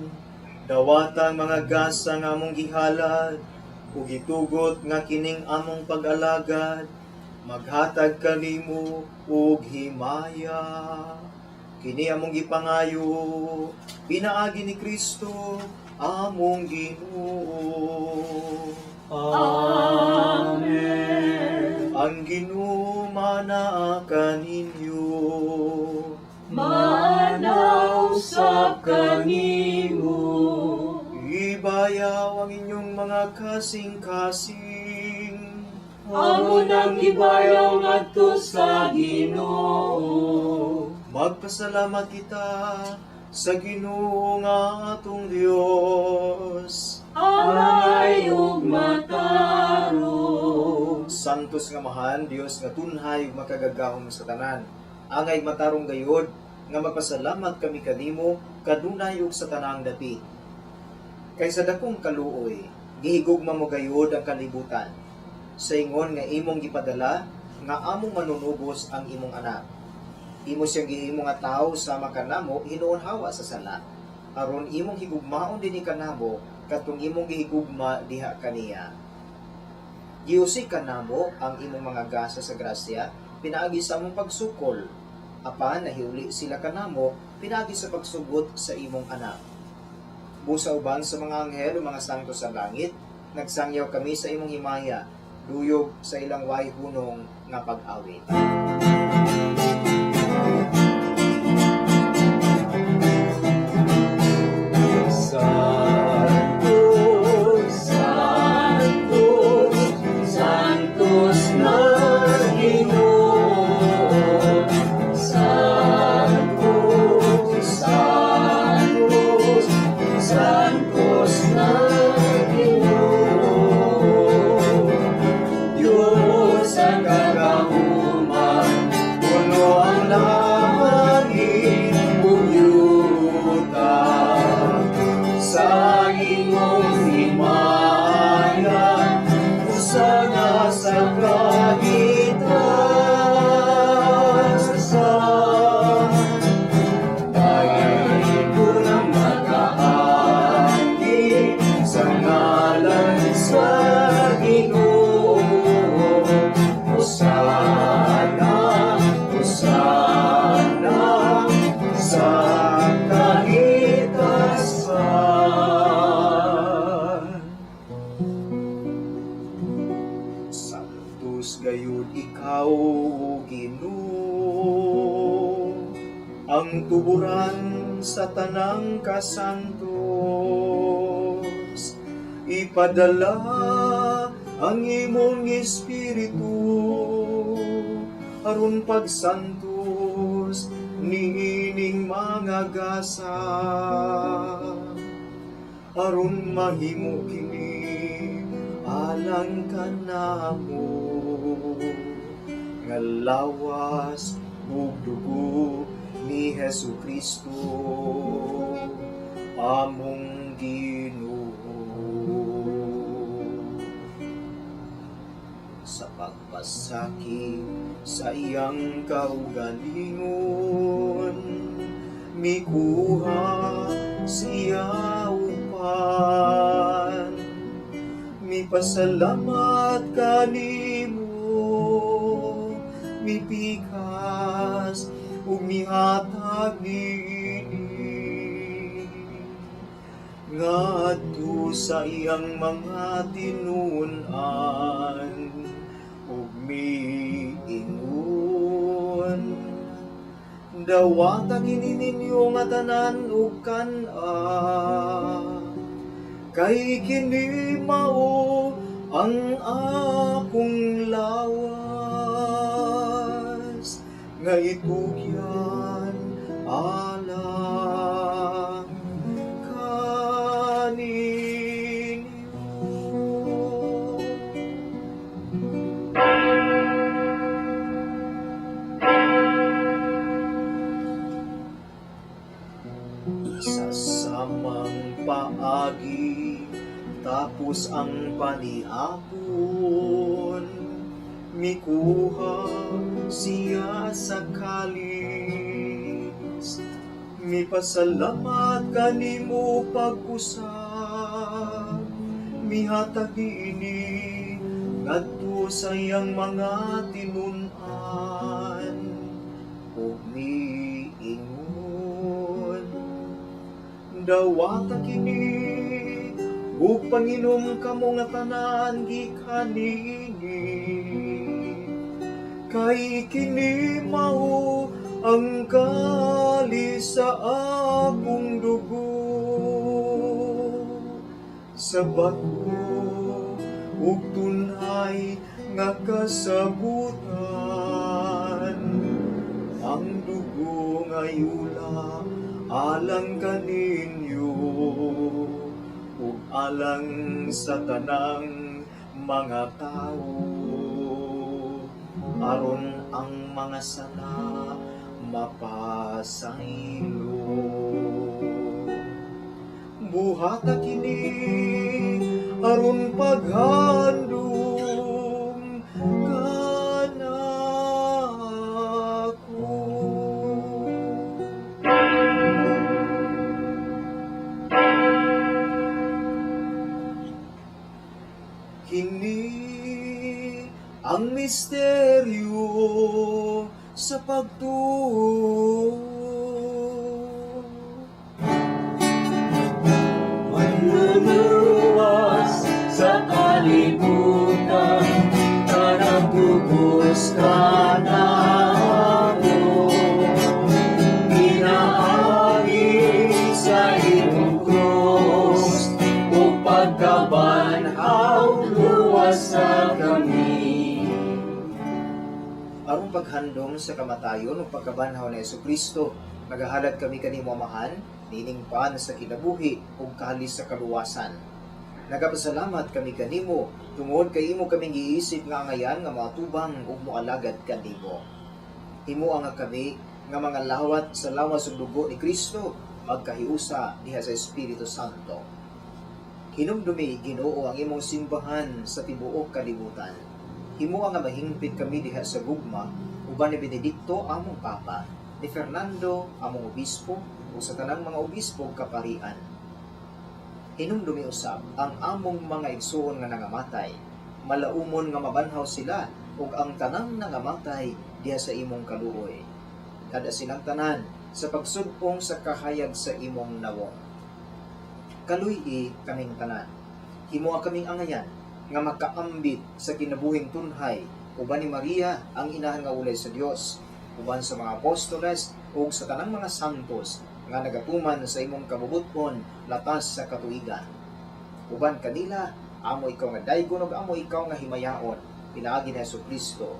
[SPEAKER 3] dawata ang mga gasa nga among gihalad, ug gitugot nga kining among pag-alagad, maghatag kanimo og himaya. Kini among gipangayo, pinaagi ni Kristo, among Ginoo.
[SPEAKER 2] Amen.
[SPEAKER 3] Ang Ginoo manaa kaninyo.
[SPEAKER 1] Manaw sa kanimo.
[SPEAKER 3] Ibayaw ang inyong mga kasing-kasing.
[SPEAKER 1] Amo nang gibayaw ngadto sa Ginoo.
[SPEAKER 3] Magpasalamat kita sa Ginoo nga atong Dios.
[SPEAKER 1] Angay ug matarong.
[SPEAKER 3] Santos nga mahan, Dios nga tunhay ug makagagahom sa tanan. Angay matarong gayod nga magpasalamat kami kanimo kanunay ug sa tanang dapit. Kay sa dakong kaluoy, gihigugma mo gayod ang kalibutan. Sa ingon nga imong gipadala nga among manunubos ang imong anak. Imo siyang gihimo nga tawo sama kanamo hinuon hawa sa sala. Aron imong higugmaon dinhi kanamo katong imong gihigugma diha kaniya. Giusik kanamo ang imong mga gasa sa grasya pinaagi sa among pagsukol. Apan nahiuli sila kanamo pinaagi sa pagsugot sa imong anak. Busa uban sa mga anghel ug mga sangto sa langit, nagsangyaw kami sa imong himaya, duyog sa ilang way hunong nga pag-awit.
[SPEAKER 2] Santos, Santos, Santos na Ginoo. Santos, Santos, Santos na Ginoo. Diyos ang kagahuman, puno Himaya Hosana sa kahitasan. Tayo nakaagi sa ngalan sa Ginoo. Hosana, Hosana sa kahitasan.
[SPEAKER 3] Santos gayud ikaw, Ginoo, ang tuburan sa tanang kasantos. Ipadala ang imong espiritu aron pagsantos niining mga gasa, aron mahimo kini alang kanamo nga lawas ug dugo ni Hesu Kristo among Ginoo. Sa pagpasakit sa iyang kaugalingon, mikuha siya upan mipasalamat kanimo, mipikas ug mihatag niini ngadto sa iyang mga tinun-an ug miingon: "Dawata kini ninyo nga tanan ug kan-a, kay kini mao ang akong lawas nga itugyan alang kaninyo." Sa samang paagi, tapos ang panihapon, mikuha siya sa kalis, mipasalamat kanimo pag-usab, mihatag niini ngadto sa iyang mga tinun-an ug miingon: "Dawata kini ug panginom kamo nga tanan gikan niini, kay kini mao ang kalis sa akong dugo sa bag-o ug tunay nga kasabutan, ang dugo nga yula alang kaninyo ug alang sa tanang mga tawo, aron ang mga sala mapasaylo. Buhata kini aron paghandom kanako." Kini ang misteryo sa pagtuo.
[SPEAKER 2] Manluluwas sa kalibutan, tanang tubos ka namo. Pinaagi sa imong krus, ug pagkabanhaw, luwas sa kami.
[SPEAKER 3] Aron paghandom sa kamatayon ug pagkabanhaw ni Hesukristo, nagahalad kami kanimo, Amahan, niining pan sa kinabuhi ug kalis sa kaluwasan. Nagapasalamat kami kanimo tungod kay imo kaming giisip nga angayan nga moatubang ug moalagad kanimo. Himoa nga kami nga mga lawat sa lawas ug dugo ni Kristo magkahiusa diha sa Espiritu Santo. Hinumdumi, Ginoo, ang imong simbahan sa tibuok kalibutan. Himoa nga mahingpit kami diha sa gugma uban ni Benedicto among Papa, ni Fernando among obispo ug sa tanang mga obispo ug kaparian. Hinumdumi usab ang among mga igsuon nga nangamatay, malaumon nga mabanhaw sila ug ang tanang nangamatay diha sa imong kaluoy. Kada silang tanan sa pagsud-ong sa kahayag sa imong nawong. Kaluy-i kaming tanan. Himoa kaming angayan nga makaambit sa kinabuhing tunhay uban ni Maria ang inahan nga ulay sa Dios, uban sa mga apostoles ug sa tanang mga santos nga nagatuman sa imong kabubut-on latas sa katuigan. Uban kanila, amo ikaw nga daygon ug amo ikaw nga himayaon pinaagi ni Hesukristo,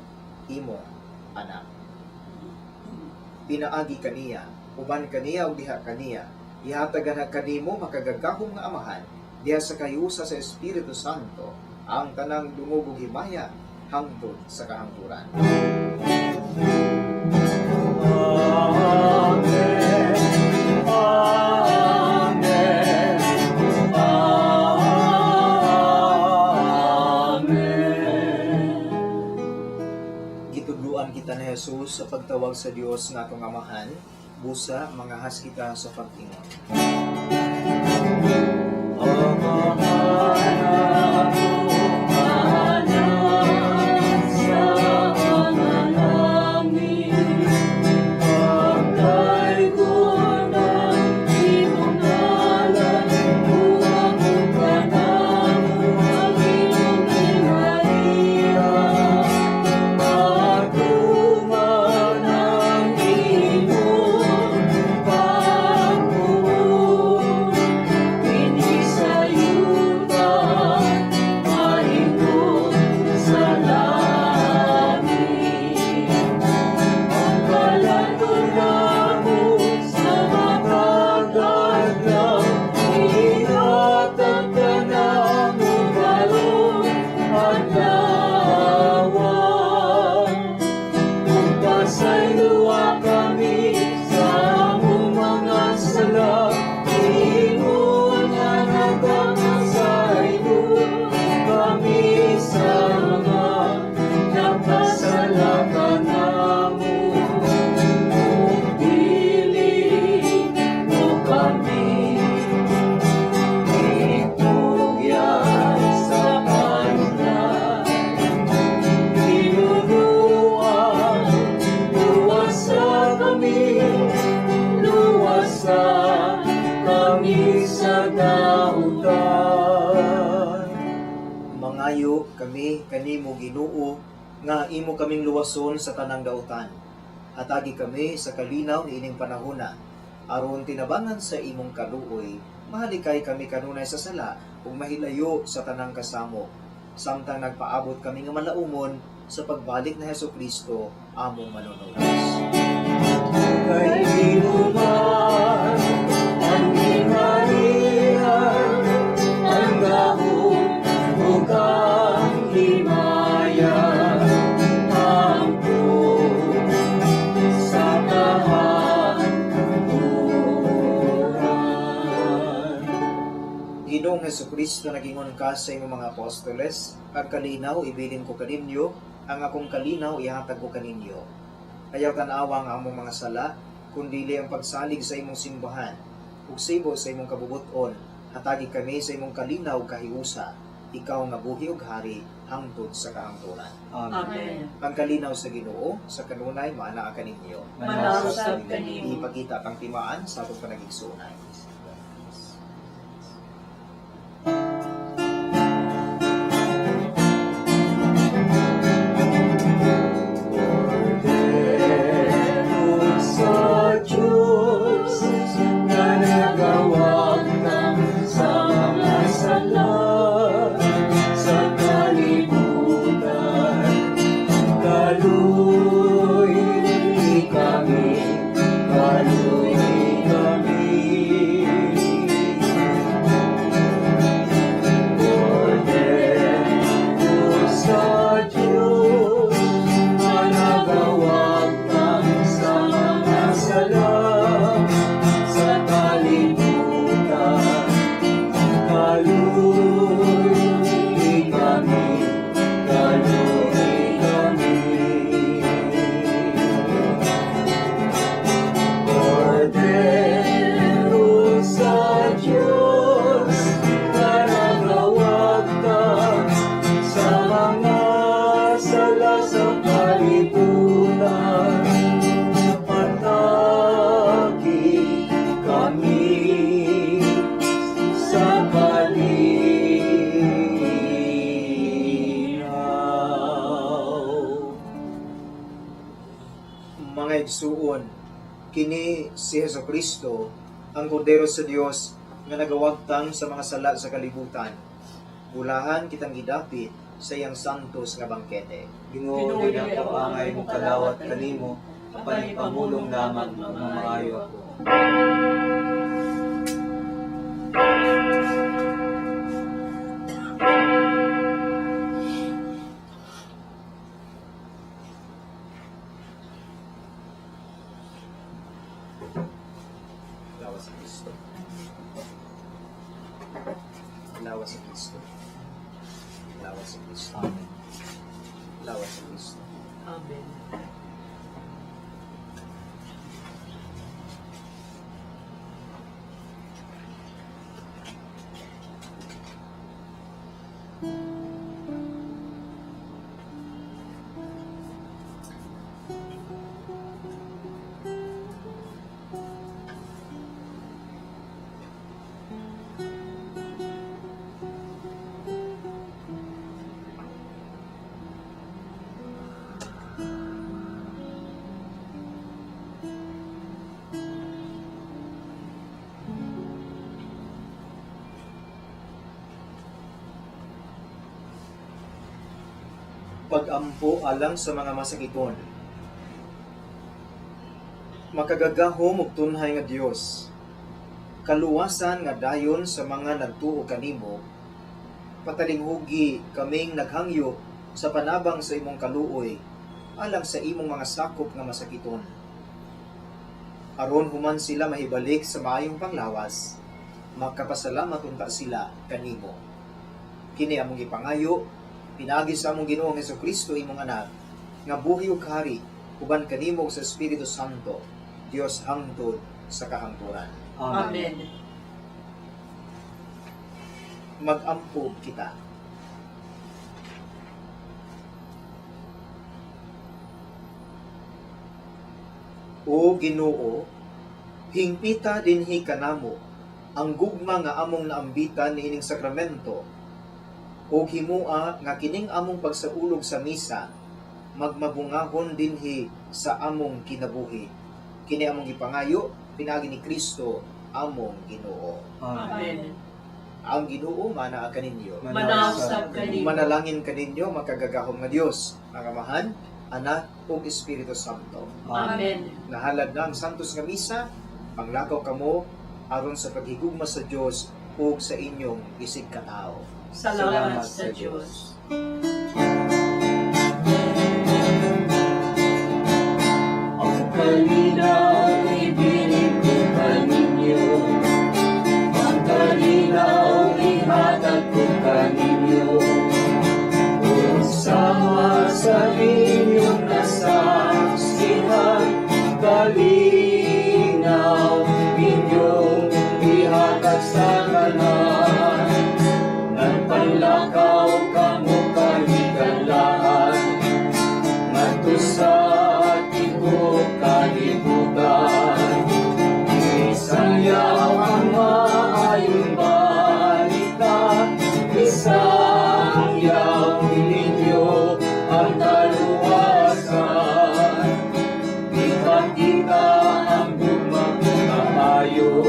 [SPEAKER 3] imong anak. Pinaagi kaniya, uban kaniya ug diha kaniya, ihatagan na kanimo makagagahom nga Amahan diha sa kahiusa sa Espiritu Santo ang tanang dungog ug himaya hangtod sa kahangturan.
[SPEAKER 2] Amen. Amen. Amen.
[SPEAKER 3] Gitudluan kita ni Jesus sa pagtawag sa Dios nga atong Amahan, busa mangahas kita sa pag-ingon.
[SPEAKER 2] Amahan akong anak sa panalangin, pagdaygon ang imong ngalan, moabot kanamo ang imong gingharian. Matuman ang imong pagbuot dinhi sa yuta mahimo sa langit. Pagpalaton namo sa matag adlaw, ihatag kanamo karong adlaw. Ug pasayloa kami sa among mga sala, ingon nga nagapasaylo kami sa mga nakasala kanamo. Ug dili mo kami itugyan sa panulay, tinuruan, luwasa kami, luwasa kami sa dautan.
[SPEAKER 3] Mangayo kami kanimo, Ginoo, nga imo kaming luwason sa tanang dautan. Hatagi kami sa kalinaw niining panahona aron tinabangan sa imong kaluoy, mahalikay kami kanunay sa sala ug mahilayo sa tanang kasamok samtang nagpaabot kami nga malaumon sa pagbalik ni Hesukristo among Manunubos.
[SPEAKER 2] Kay imo man ang gingharian, ang gahom ug ang himaya, hangtod sa kahangturan.
[SPEAKER 3] Ginoong Hesukristo, nagingon ka sa imong mga apostoles, "Ang kalinaw ibilin ko kaninyo, ang akong kalinaw ihatag ko kaninyo. Ayaw tan-awa ang among mga sala, kundili ang pagsalig sa imong simbahan. Ug sibo sa imong kabubuton, hatagi kami sa imong kalinaw ug kahiusa, ikaw nga buhi ug hari hangtod sa kahangturan."
[SPEAKER 1] Amen.
[SPEAKER 3] Ang kalinaw sa Ginoo sa kanunay maanaa kaninyo.
[SPEAKER 1] Manaa usab kanimo.
[SPEAKER 3] Ipakita ang timaan sa atong panagigsuonan.
[SPEAKER 2] Kordero sa Diyos nga nagawagtang sa mga sala sa kalibutan, kaluy kami, kaluy kami.
[SPEAKER 3] Mga igsuon, kini si Hesus Kristo, ang kordero sa Dios nga nagawagtang sa mga sala sa kalibutan. Bulahan kitang gidapit sa iyang santos nga bangkete.
[SPEAKER 2] Ginoo, dili ako angay mo kalawat kanimo, apan ipamulong lamang ug mamaayo ako.
[SPEAKER 3] Lawas sa Kristo. Lawas sa Kristo. Lawas sa Kristo.
[SPEAKER 2] Amen.
[SPEAKER 3] Lawas sa Kristo.
[SPEAKER 1] Amen.
[SPEAKER 3] Pagampo alang sa mga masakiton. Makagagahom ug tunhay nga Dios. Kaluwasan nga dayon sa mga nagtuo kanimo. Patalinghugi kaming naghangyo sa panabang sa imong kaluoy alang sa imong mga sakop nga masakiton. Aron human sila mahibalik sa maayong panglawas, makapasalamat unta sila kanimo. Kini among gipangayo pinaagi sa among Ginoong Hesukristo imong anak nga buhi ug hari uban kanimo ug sa Espiritu Santo, Dios hangtod sa kahangturan.
[SPEAKER 2] Amen.
[SPEAKER 1] Amen.
[SPEAKER 3] Magampo kita. O Ginoo, hingpita dinhi kanamo ang gugma nga among naambitan niining sakramento ug himua nga kining among pagsaulog sa misa magmabungahon dinhi sa among kinabuhi. Kini among gipangayo pinaagi ni Kristo among Ginoo.
[SPEAKER 2] Amen.
[SPEAKER 1] Amen.
[SPEAKER 3] Ang Ginoo manaa kaninyo.
[SPEAKER 1] Manausap kanimo.
[SPEAKER 3] Manalangin kaninyo makagagahom nga Dios, ang Amahan, Anak ug Espiritu Santo.
[SPEAKER 1] Amen.
[SPEAKER 3] Nahalad na ang Santos nga Misa, panglakaw kamo aron sa paghigugma sa Dios ug sa inyong isig katao.
[SPEAKER 1] Salamat sa Diyos.
[SPEAKER 2] Ang kalinaw ibinig ko kaninyo, ang kalinaw ihatag ko kaninyo, ug sama sa inyong nasaksihan, kalinaw inyong ihatag sa tanan. Nagpanlakaw kamo kahigalaan, ngadto sa tibuok kalibutan. Isayaw ang maayong balita, isayaw ninyo ang kaluwasan. Ipakita ang gugma kaayo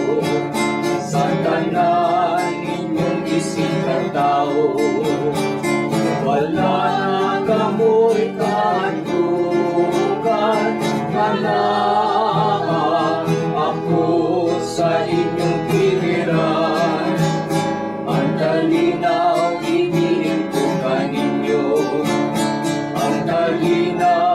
[SPEAKER 2] sa tanan inyong isig katao. Wala na kamoy kahadlukan, nga naa ako sa inyong kiliran. Ang kalinaw ibinig ko kaninyo, ang kalinaw